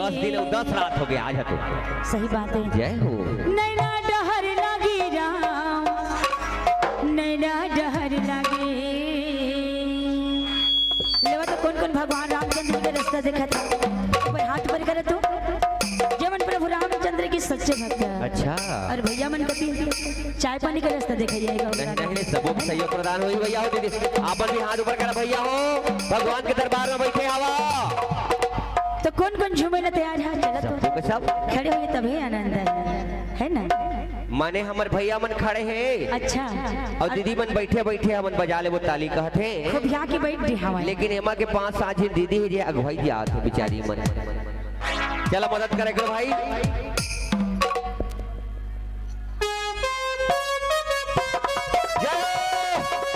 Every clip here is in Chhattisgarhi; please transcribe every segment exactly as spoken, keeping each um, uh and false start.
दस दिन अउ दस रात हो गया, आज ह तो। सही बात है। जय हो। नैना डहर लागे राम, नैना डहर लागे। लेवा तो कौन कौन भगवान रामचंद्र के रास्ता देखत हे? ऊपर हाथ ऊपर करे तो, जे मन प्रभु रामचंद्र के सच्चे भक्त हे। अच्छा। अउ भैया मन कति चाय पानी के रास्ता देखइया हे। नहीं, नहीं, सबो के सहयोग प्रदान होही भैया हो, दीदी। आपन भी हाथ ऊपर करा भैया हो, भगवान के दरबार में बैठे हवा। तो कौन कौन झूमे ला तैयार हे? चला तो। सबो के सब। खड़े होइए तभे आनंद हे, है ना? माने हमर भैया मन खड़े हे। अच्छा। अउ दीदी मन बैठे बैठे हमन बजा लेबो ताली कहत हे। खूब यहाँ के बैठ दे हवा। लेकिन एमा के पाँच सात झिन दीदी हे जे अगुवाई जात हे बिचारी मन। चला मदद करे करो भाई। जय हो।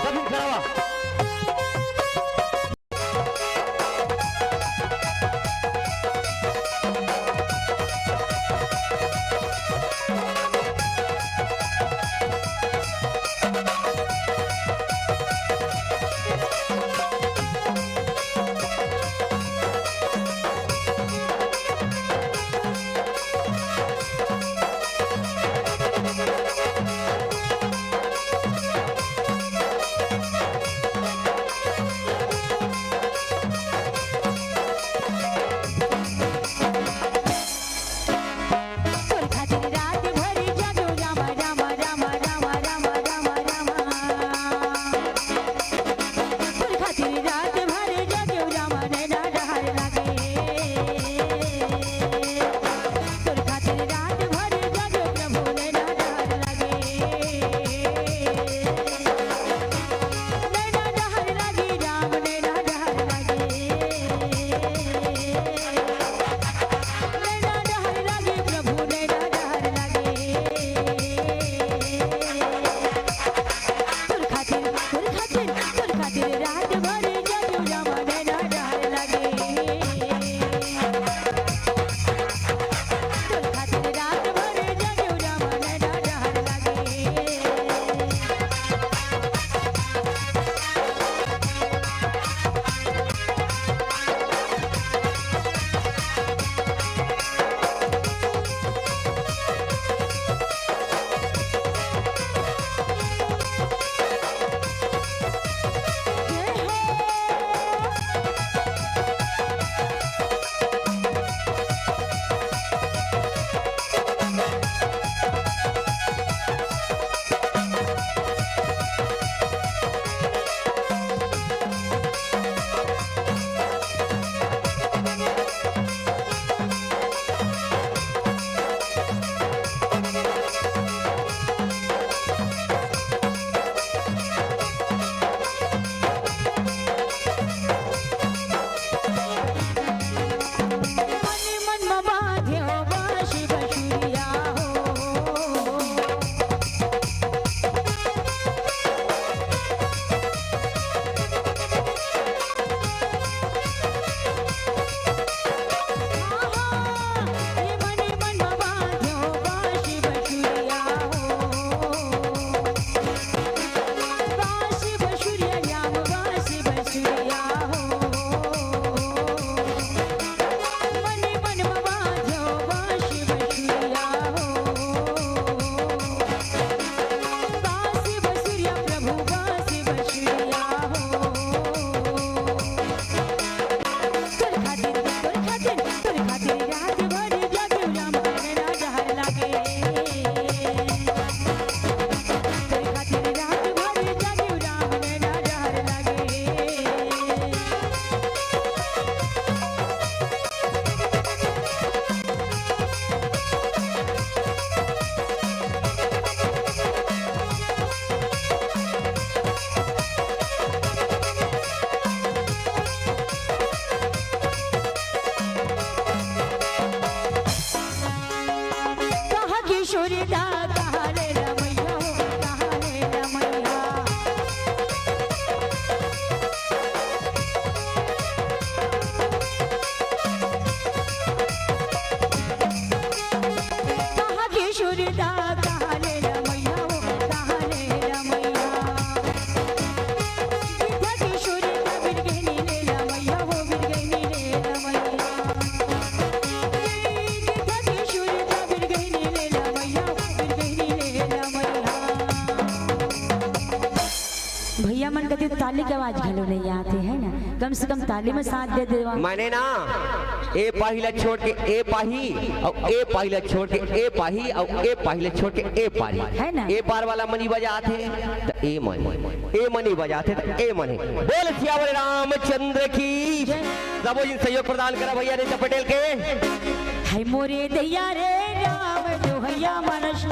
सभी खड़ा हुआ। ताली के आवाज घलो नहीं आते है ना, कम से कम ताली में साथ दे देवा। मैंने ना ए पाही ला छोड़ के ए पाही, अउ ए पाही ला छोड़ के ए पाही, अउ ए पाही ला छोड़ के ए पारी। है ना? ए पार वाला मनी बजात हे त ए मनी, ए मनी बजात हे त ए मनी। बोल सियावर रामचंद्र की। सबो झन सहयोग प्रदान करा भैया नीता पटेल के। है मोरे दैया रे राम जो हैया मानस।